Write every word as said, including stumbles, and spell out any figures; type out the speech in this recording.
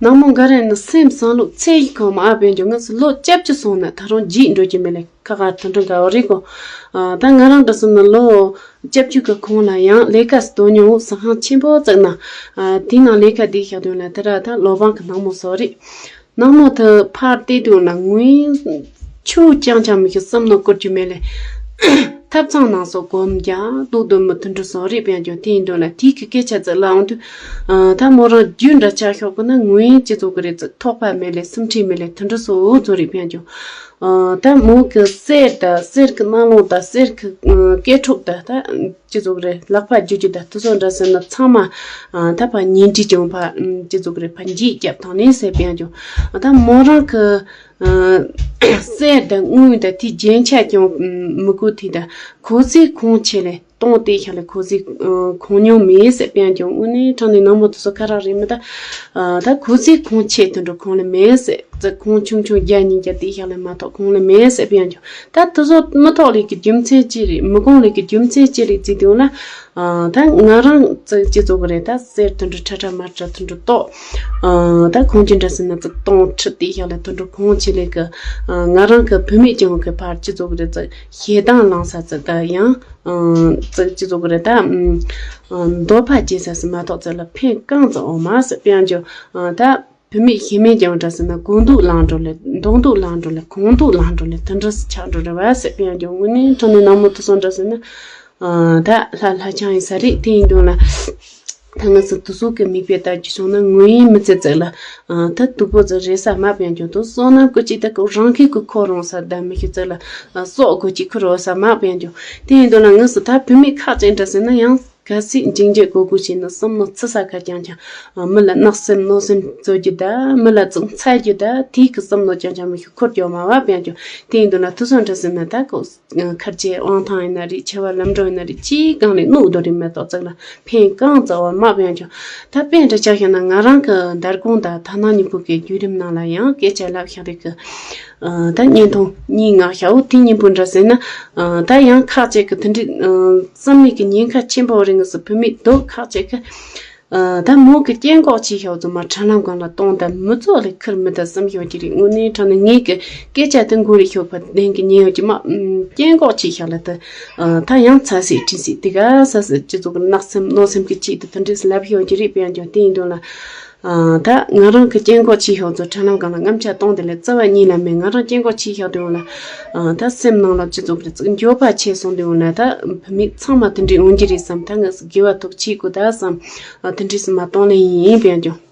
ནང་མོ་འགའ་རེ་ནི་སེམས་བསམ་བློ་ཚད་ཡིག་གོ་མ་ཨ་བན་ཀྱང་ངས་ལོ་བཅུ་བཅུ་སོང་ན་ད་རུང་རྗེས་འགྲོ་རྒྱུ་མེད་ལེ། ཁ་ཁ་དུ་འགྲོ་འགའ་བ་རེད་གོ། ཨ་ད་ང་རང་འདྲ་སོང་ན་ལོ་བཅུ་བཅུ་གི་གོང་ལ་ཡང་ལས་ཀ་སྟོན་མྱོང་ཟ་ཁང་ཆེན་པོ་བཙུགས་ན། ཨ་དེའི་ནང་ལས་ཀ་དེ་བཞག་དོན་ལ་དེ་ར་ད་ལོ་བང་གི་ནང་མོ་སོ་རེད། ནང་མོ་དུ་ཕར་བལྟས་དུས་ན་ངུས་ཆུ་རྐྱང་རྐྱང་མི་ཤི་བསམ་ནོ་བསྐོར་རྒྱུ་མེད་ལེ། ཐབ་ཚང་ནང་སོ་གོམ་རྒྱག་ཏུག་ཏུ་མི་མཐུན་འགྲོ་སོ་རེད་པའི་འགྱོ་དེ་ཡིན་དོན་ལ་དེའི་གི་སྐད་ཆ་ཙི་ལ་འོང་དུས། ཨ་ད་མོ་རང་རྒྱུ་འདྲ་ཆགས་ཤོག་གི་ན་ངུས་ཅི་ཚོགས་གི་རེད་ཙི་ཐོགས་པ་མེད་ལེ་སེམས་ཁྲལ་མེད་ལེ་མཐུན་འགྲོ་སོ་འུ་ཚོ་རེད་པའི་འགྱོ། ཨ་ད་མོ་གི་གསེར་ད་གསེར་གི་སྣ་ལོང་ད་གསེར་གི་ཨ་སྐེ་འཕྲོག་ད་ད། ཅི་ཟུག་རེད་ལག་པ་རྒྱུ་རྒྱུ་དང་དུ་སོགས་འདྲ་ཟེར་ན་ཚང་མ་ཨ་ད་ཕ་ཉིན་དྲི་ཅུང་ཕ་ཅི་ཟུག་རེད་ཕ་འཇིག་རྒྱབ་ཐང་ནས་ཟེར་པའི་ཡང་ཅུང་ཨ་ད་མོ་རང་གི་ཨ་གསེར་དང་དངུལ་དང་དེ་རྒྱན་ཆ་ཅུང་མི་དགོས་དེ་དང་གོ་ཟི་གོང་ཆེ་ལས་གཏོང་དེ་ཤ་ལས་གོ་ཟི་གོང་ཉུང་མེད་ཟེར་པའི་ཡང་ཅུང་དངོས་གནས་དྲང་ནས་ནང་མོ་དུ་སོགས་ཁ་རག་རེད་མི་ད་ཨ་ད་གོ་ཟི་གོང་ཆེ་དུ་འགྲོ་གོང་ལས་མེད་ཟེར། ཙི་ཁོང་ཆུང་ཆུང་རྒྱ་ཉིན་རྒྱ་དེ་ཤ་ལས་མ་ཐོག་ཁོང་ལས་མེད་ཟེར་པའི་ཡང་ཅུང་། ད་དུ་སོགས་མི་ཐོག་ལས་ཀྱི་རྒྱུ་མཚན་ཅི་རེད་མི་གོང་ལས་ཀྱི་རྒྱུ་མཚན་ཅི་རེད་ཅི་དེ་འོ་ན། ཨ་ད་ང་རང་ཙི་ཅི་ཙོག་གི་རེད་ད་གསེར་དུ་འགྲོ་ཁྲ་ཁྲ་མ་ཁྲ་དུ་འགྲོ་ཏོག་ཨ་ད་ཁོང་ཅི་འདྲ་ཟེར་ན་ཙི་སྟོང་ཁྲི་དེ་ཤ་ལས་དུ་འགྲོ་ཁོང་ཅི་ལས་ཀྱི་ཨ་ང་རང་གི་བུད་མེད་ཀྱང་གི་ཕར་ཅི་ཙོག་གི་རེད་ཙི་ཞེ་སྡང་ལངས་ས་ཙི་ད་ཡང་ཨ་ཙི་ཅི་ཙོག་གི་རེད་ད་ཨ་འདོད་པ་སྐྱེ་ས་སི་མ་ཐོག་ཙི་ལ་ཕན་གང་ཙི་འོ་མ་ཟེར་པའི་ཡང་ཅུང་ཨ་ད། བུད་མེད་ཤི་མེད་ཀྱང་འདྲ་ཟེར་ན་གོང་འདུག་ལང་འགྲོ་ལེ་མདོག་འདུག་ལང་འགྲོ་ལེ་གོང་འདུག་ལང་འགྲོ་ལེ་དུ་འདྲ་སི་ཆགས་འགྲོ་རེ་བ་ཟེར་པའི་ཡང་ཀྱང་དངོས་གནས་དྲང་ནས་ནང་མོ་དུ་སོང་འདྲ་ཟེར་ན། ཨ་ད་ལྷ་ལྷ་ཆང་ཡིན་ས་རེད་དེ་ཡིན་དོན་ལ། ད་ང་ཚོ་དུ་སོགས་ཀྱི་མིག་དཔེ་ལྟ་རྒྱུ་བྱུང་ན་ངོས་ཡིན་མི་ཚེ་ཙག་ལ། ཨ་ད་དུ་པོ་ཙག་རེ་ས་མ་པའི་ཡང་ཀྱང་དུ་སོང་ན་ཀུ་ཅི་ད་ཀུ་རང་ཁའི་ཀུ་ཁོ་རང་ས་ད་མི་ཤི་ཙག་ལ། ཨ་སོགས་ཀུ་ཅི་ཁུ་རོ་ས་མ་པའི་ཡང་ཀྱང་དེ་ཡིན་དོན་ལ་ང་ཚོ་ད་བུད་མེད་ཁག་ཅན་འདྲ་ཟེར་ན་ཡང་། གལ་སྲིད་འཇིགས་འཇིགས་དགོས་དགོས་བྱས་ན་བསམ་མནོ་ཚི་ས་ཁ་རྐྱང་རྐྱང་། མི་ལ་གནག་སེམས་གནོད་སེམས་བཟོ་རྒྱུ་ད་མི་ལ་ཙུག་འཚལ་རྒྱུ་ད་དེའི་གི་བསམ་མནོ་རྐྱང་རྐྱང་མི་ཤུགས་འཁོར་རྒྱུ་མ་བབ་ཡང་རྒྱུ་དེ་ཡིན་དུས་ན་དུ་སོང་འདྲ་ཟེར་ན་ད་ཀོ་ཁར་ཆེ་དབང་ཐང་ཡིན་ན་རེད་ཆེ་བ་ལམ་འགྲོ་ཡིན་ན་རེད་ཅིའི་སྒང་ལས་གནུག་རྡོ་རིང་མེ་ཏོག་ཙག་ལ་ཕན་གང་ཙག་བ་མ་བབ་ཡང་རྒྱུ་ད་དཔེ་འདྲ་ཆ་བཞག་ན་ང་རང་གི་འདར་གོང་ད་ཐ་ན་ཉིན་པོ་གི་བརྒྱུད་རིམ་ནང་ལ་ཡང་སྐད་ཆ་ལབ་བཞག་རེད་གི་ད་བརྙན་ཐུང་གཉིས་ལྔ་ཤའོ་དེ་གཉིས་པོ་འདྲ་ཟེར་ན། ད་ཡང་ཁག་ཅིག་གི་དེ་འདྲའི་བསམ་མེད་ཀྱི་ཉེན་ཁ་ཆེན་པོ་རེད་ངེས་སུ་བུད་མེད་སྡུག་ཁག་ཅིག་གི་ད་མོ་གི་སྐྱེ་འགོག་ཅིག་ཤའོ་ཚོ་མ་ཁྲ་ལམ་སྒང་ལ་གཏོང་ད་མི་ཚོགས་ལས་ཁུར་མི་ད་བསམ་ཤོག་ཀྱི་རེད། དངོས་གནས་དྲང་ནས་ངེད་ཀྱི་སྐད་ཆ་དེ་མགོ་རེ་ཤོག་པ་བདེན་གི་ཉེན་ཡོད་ཀྱི་མ་སྐྱེ་འགོག་ཅིག་ཤ་ལ་ད་ད་ཡང་ཚ་སྲིད་དྲི་སྲིད་དེ་ག་ས་སྲིད་སྤྱི་ཚོགས་ཀྱི་གནག་སེམས་གནོད་སེམས་ཀྱི་ཅིག་ད་དེ་འདྲའི་ལབ་ཤོག་ཀྱི་རེད་པས་ཡང་ཀྱང་དེ་ཡིན་དོན་ལ། ད་ང་རང་གི་སྐྱེ་འགོག་ཅིག་ཤོག་ཚོ་ཁྲ་ལམ་སྒང་ལ་རྔམ་ཆ་གཏོང་དེ་ལས་རྩ་བ་ཉིད་ལ་མེད། ང་རང་སྐྱེ་འགོག་ཅིག་ཤོག་དེ་འོང་ལ་ད་སེམས་ནང་ལ་སྤྱི་ཚོགས་ཀྱི་ཚིག་འགྱོད་པ་ཆེ་སོང་དེ་འོང་ལ་ད་བུད་མེད་ཚང་མ་དེ་འདྲའི་འོང་གི་རེད་བསམ་ད་ངས་དགེ་བ་ཐོག་ཆེ་དགོས་ད་བསམ་དེ་འདྲའི་སེམས་མ་གཏོང་ལེ་ཡིན་པས་ཀྱང་